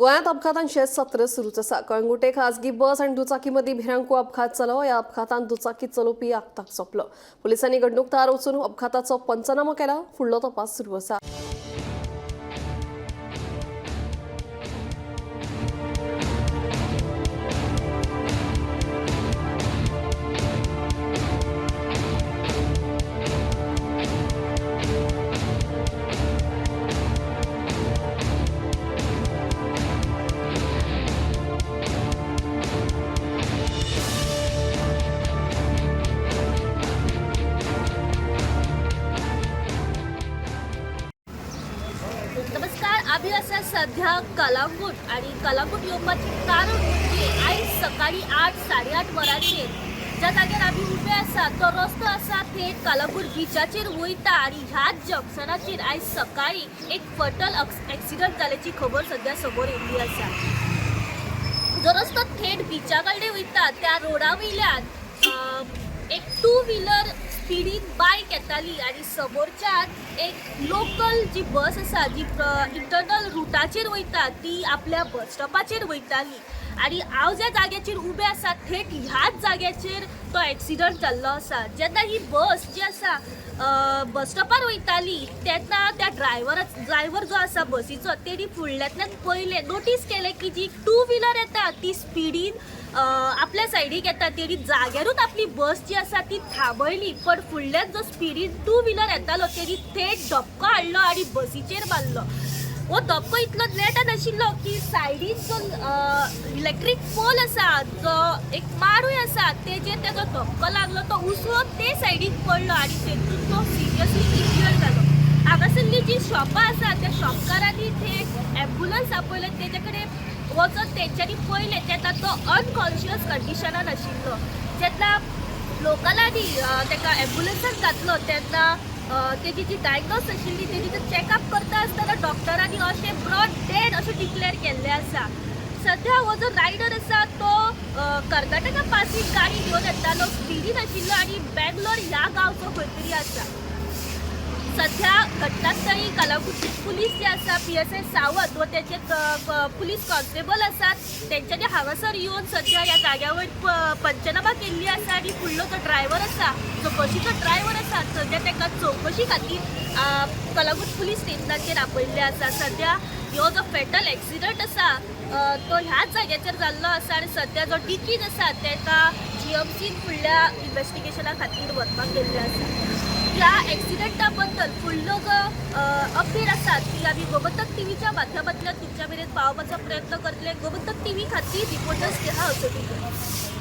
गोंयांत अपघातांचे सत्र सुरूच आसा. कळंगुटे खाजगी बस आनी दुचाकी मदीं भिरांकूळ अपघात जालो. ह्या अपघातांत दुचाकी चलोवपी आक्ताक सोंपलो. पुलिसांनी घडणूक थळार वचून अपघाताचो पंचनामो केला. फुडलो तपास सुरू आसा. नमस्कार, आम्ही असा सध्या कलांगूट आणि कलांगूट येवपाचें कारण म्हणजे आयज सकाळी 8 8:30 वरांचेर ज्या जाग्यार आमी उबे आसा तो रस्तो आसा थेट कलांगूट बिचाचेर वयता आणि ह्याच जंक्शनाचेर आयज सकाळी एक फटल एक्सिडंट जाल्याची खबर सध्या समोर येयल्ली आसा. जो रस्तो थेट बिचा कडेन वयता त्या रोडा वयल्यान एक टू व्हिलर स्पिडीन बायक येताली आणि समोरच्यान एक लोकल जी बस आसा जी इंटरनल रुटाचेर वयता ती आपल्या बस स्टॉपाचेर वयताली आणि हांव ज्या जाग्याचेर उबें आसा थेट ह्याच जाग्याचेर तो एक्सिडंट जाल्लो आसा. जेन्ना ही बस जी आसा बस स्टॉपार वयताली तेन्ना त्या ड्रायव्हर जो आसा बसीचो तेणी फुडल्यांतल्यान पयलें नोटीस केलें की जी टू व्हिलर येता ती स्पिडीन आपल्या सायडीक येता. तेणी जाग्यारूच आपली बस जी आसा ती थांबयली, पण फुडल्यान जो स्पिडीन टू व्हिलर येतालो तेणी थेट धपको हाडलो आनी बसीचेर मारलो. हो धपको इतलो नेटान आशिल्लो की सायडीन जो इलेक्ट्रीक पोल आसा जो एक माडूय आसा तेजेर तेजो धपको लागलो, तो उसळून ते सायडीक पडलो आनी तेतून तो सिरियसली इंजर्ड जालो. हांगासरली जी शॉपां आसा त्या शॉपकारांनी थेट एम्बुलन्स आपयले, तेजे कडेन वचोन तेंच्यांनी पळयलें तेन्ना तो अनकॉन्शियस कंडिशनान आशिल्लो. जेन्ना लोकलांनी तेका एम्बुलन्सान घातलो तेन्ना तेजी जी डायग्नोस आशिल्ली तेजी जो चॅकअप करता आसतना डॉक्टरांनी अशें ब्रॉड डेड अशें डिक्लेअर केल्लें आसा. सध्या हो जो रायडर आसा तो कर्नाटका पासीक गाडी घेवन येतालो, स्पिडीन आशिल्लो आनी बेंगलोर ह्या गांवचो खंय तरी आसा. सध्या घटनास्थळी कलांगूटचे पुलीस जे आसा PSI Sawant व तेचे पुलीस कॉन्स्टेबल आसात तेंच्यांनी हांगासर येवन सध्या ह्या जाग्यावर पंचनामा केल्ली आसा आनी फुडलो जो ड्रायव्हर आसा जो बशीचो ड्रायव्हर आसा सध्या ताका चवकशी खातीर कलांगूट पुलीस स्टेशनाचेर आपयल्ले आसा. सध्या ह्यो जो फेटल एक्सिडंट आसा तो ह्याच जाग्याचेर जाल्लो आसा आनी सध्या जो डिकीज आसा ताका GMCन फुडल्या इन्वेस्टिगेशना खातीर व्हरपाक गेल्ले आसा. ह्या एक्सिडंटा बद्दल फुडलो जो अपडेट आसा ती आमी गोमंतक टीव्हीच्या माध्यमांतल्यान तुमच्या मेरेन पावोवपाचो प्रयत्न करतले. गोमंतक टीव्ही खातीर रिपोर्टर स्नेहा असोटीकर.